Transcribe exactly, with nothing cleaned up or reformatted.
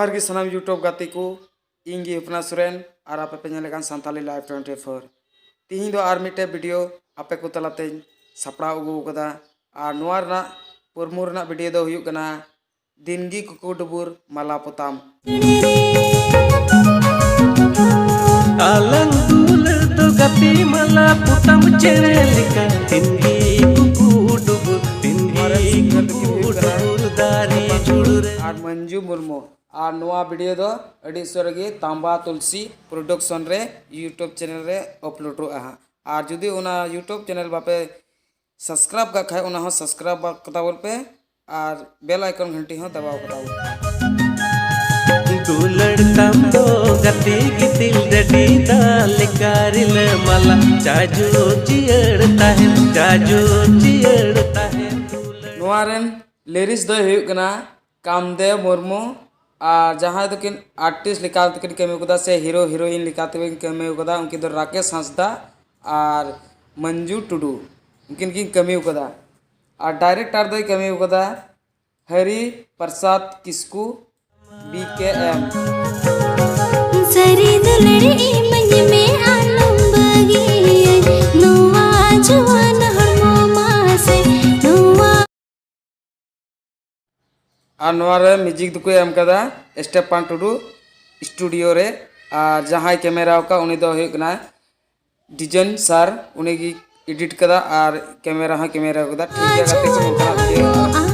ᱡᱚᱦᱟᱨ ᱜᱮ ᱥᱟᱱᱟᱢ YouTube ᱜᱟᱛᱮ ᱠᱚ, ᱤᱧ ᱜᱮ ᱦᱩᱯᱱᱟ ᱥᱚᱨᱮᱱ ᱟᱨ ᱟᱯᱮ ᱯᱮ ᱧᱮᱞᱮᱫ ᱠᱟᱱ ᱥᱟᱱᱛᱟᱞᱤ ᱞᱟᱭᱤᱵᱷ ᱴᱩᱭᱮᱱᱴᱤ ᱯᱷᱳᱨ᱾ ᱛᱤᱦᱤᱧ ᱫᱚ ᱟᱨ ᱢᱤᱫᱴᱮᱡ ᱵᱷᱤᱰᱤᱭᱳ ᱟᱯᱮ ᱠᱚ ᱛᱟᱞᱟᱛᱮᱧ ᱥᱟᱯᱲᱟᱣ ᱟᱹᱜᱩ ᱟᱠᱟᱫᱟ᱾ ᱟᱨ ᱱᱚᱣᱟ ᱨᱮᱱᱟᱜ ᱯᱩᱨᱢᱩ ᱨᱮᱱᱟᱜ ᱵᱷᱤᱰᱤᱭᱳ ᱫᱚ ᱦᱩᱭᱩᱜ ᱠᱟᱱᱟ ᱫᱤᱱᱜᱤ ᱠᱩᱠᱩ ᱰᱩᱵᱩᱨ ᱢᱟᱞᱟ ᱯᱚᱛᱟᱢ᱾ ᱟᱞᱟᱝ ᱫᱩᱞᱟᱹᱲ ᱫᱚ ᱜᱟᱛᱮ ᱢᱟᱞᱟ ᱯᱚᱛᱟᱢ ᱪᱮᱬᱮ ᱞᱮᱠᱟ, ᱫᱤᱱᱜᱤ ᱠᱩᱠᱩ ᱰᱩᱵᱩᱨ, ᱫᱤᱱᱜᱤ ᱠᱩᱠᱩ ᱰᱩᱵᱩᱨ ᱫᱟᱨᱮ ᱡᱷᱩᱲ ᱨᱮ᱾ ᱟᱨ ᱢᱚᱧᱡᱩ ᱢᱩᱨᱢᱩ᱾ ᱟᱨ ᱱᱚᱣᱟ ᱵᱷᱤᱰᱤᱭᱳ ᱫᱚ ᱟᱹᱰᱤ ᱩᱥᱟᱹᱨᱟ ᱜᱮ ᱛᱟᱢᱵᱟ ᱛᱩᱞᱥᱤ ᱯᱨᱚᱰᱟᱠᱥᱚᱱ ᱨᱮ YouTube ᱪᱮᱱᱮᱞ ᱨᱮ ᱟᱯᱞᱳᱰᱚᱜᱼᱟ ᱦᱟᱸᱜ᱾ ᱟᱨ ᱡᱩᱫᱤ ᱚᱱᱟ YouTube ᱪᱮᱱᱮᱞ ᱵᱟᱯᱮ ᱥᱟᱵᱥᱠᱨᱟᱭᱤᱵ ᱠᱟᱜ ᱠᱷᱟᱡ, ᱚᱱᱟ ᱦᱚᱸ ᱥᱟᱵᱥᱠᱨᱟᱭᱤᱵ ᱠᱟᱛᱟ ᱵᱚᱱ ᱯᱮ ᱟᱨ ᱵᱮᱞ ᱟᱭᱠᱚᱱ ᱜᱷᱟᱱᱴᱤ ᱦᱚᱸ ᱫᱟᱵᱟᱣ ᱠᱟᱛᱟ ᱵᱚᱱ ᱯᱮ᱾ ᱫᱩᱞᱟᱹᱲ ᱛᱟᱢ ᱫᱚ ᱜᱟᱛᱮ ᱜᱤᱛᱤᱞ ᱰᱟᱹᱰᱤ ᱫᱟᱜ ᱞᱮᱠᱟ ᱨᱤᱞᱟᱹᱢᱟᱞᱟ, ᱪᱟᱡᱩ ᱡᱤᱭᱟᱹᱲ ᱛᱟᱦᱮᱱ, ᱪᱟᱡᱩ ᱡᱤᱭᱟᱹᱲ ᱛᱟᱦᱮᱱ ᱫᱩᱞᱟᱹᱲ᱾ ᱱᱚᱣᱟ ᱨᱮᱱ ᱞᱤᱨᱤᱠᱥ ᱫᱚᱭ ᱦᱩᱭᱩᱜ ᱠᱟᱱᱟ ᱠᱟᱢᱫᱮᱣ ᱢᱩᱨᱢᱩ᱾ ᱟᱨ ᱡᱟᱦᱟᱸᱭ ᱫᱚᱠᱤᱱ ᱟᱨᱴᱤᱥᱴ ᱞᱮᱠᱟ ᱛᱮᱠᱤᱱ ᱠᱟᱹᱢᱤ ᱠᱟᱫᱟ ᱥᱮ ᱦᱤᱨᱳ ᱦᱤᱨᱳᱭᱤᱱ ᱞᱮᱠᱟ ᱛᱮᱠᱤᱱ ᱠᱟᱹᱢᱤ ᱠᱟᱫᱟ, ᱩᱱᱠᱤᱱ ᱫᱚ ᱨᱟᱠᱮᱥ ᱦᱟᱸᱥᱫᱟ ᱟᱨ ᱢᱚᱧᱡᱩ ᱴᱩᱰᱩ, ᱩᱱᱠᱤᱱ ᱠᱤᱱ ᱠᱟᱹᱢᱤ ᱠᱟᱫᱟ᱾ ᱟᱨ ᱰᱟᱭᱨᱮᱠᱴᱚᱨ ᱫᱚᱭ ᱠᱟᱹᱢᱤ ᱠᱟᱫᱟ ᱦᱟᱨᱤ ᱯᱨᱚᱥᱟᱫᱽ ᱠᱤᱥᱠᱩ, ᱵᱤ ᱠᱮ ᱮᱢ᱾ ᱥᱟᱹᱨᱤ ᱫᱩᱞᱟᱹᱲ ᱤᱢᱟᱹᱧ ᱢᱮ, ᱟᱞᱚᱢ ᱵᱟᱹᱜᱤᱭᱟᱹᱧ ᱱᱚᱣᱟ ᱡᱩᱣᱟᱹᱱ ᱦᱚᱲᱢᱚ ᱢᱟᱥᱮ, ᱱᱚᱣᱟ ᱟᱨ ᱱᱚᱣᱟ ᱨᱮ ᱢᱤᱣᱡᱤᱠ ᱫᱚᱠᱚ ᱮᱢ ᱠᱟᱫᱟ ᱥᱴᱮᱯᱟᱱ ᱴᱩᱰᱩ ᱥᱴᱩᱰᱤᱭᱳ ᱨᱮ᱾ ᱟᱨ ᱡᱟᱦᱟᱸᱭ ᱠᱮᱢᱮᱨᱟ ᱟᱠᱟᱫ, ᱩᱱᱤ ᱫᱚ ᱦᱩᱭᱩᱜ ᱠᱟᱱᱟ ᱰᱤᱡᱮᱱ ᱥᱟᱨ, ᱩᱱᱤ ᱜᱮ ᱮᱰᱤᱴ ᱠᱟᱫᱟ ᱟᱨ ᱠᱮᱢᱮᱨᱟ ᱦᱚᱸ ᱠᱮᱢᱮᱨᱟ ᱠᱟᱫᱟ᱾ ᱴᱷᱤᱠ ᱜᱮᱭᱟ ᱜᱟᱛᱮ ᱠᱚ, ᱱᱚᱝᱠᱟᱱᱟᱜ ᱵᱷᱤᱰᱤᱭᱳ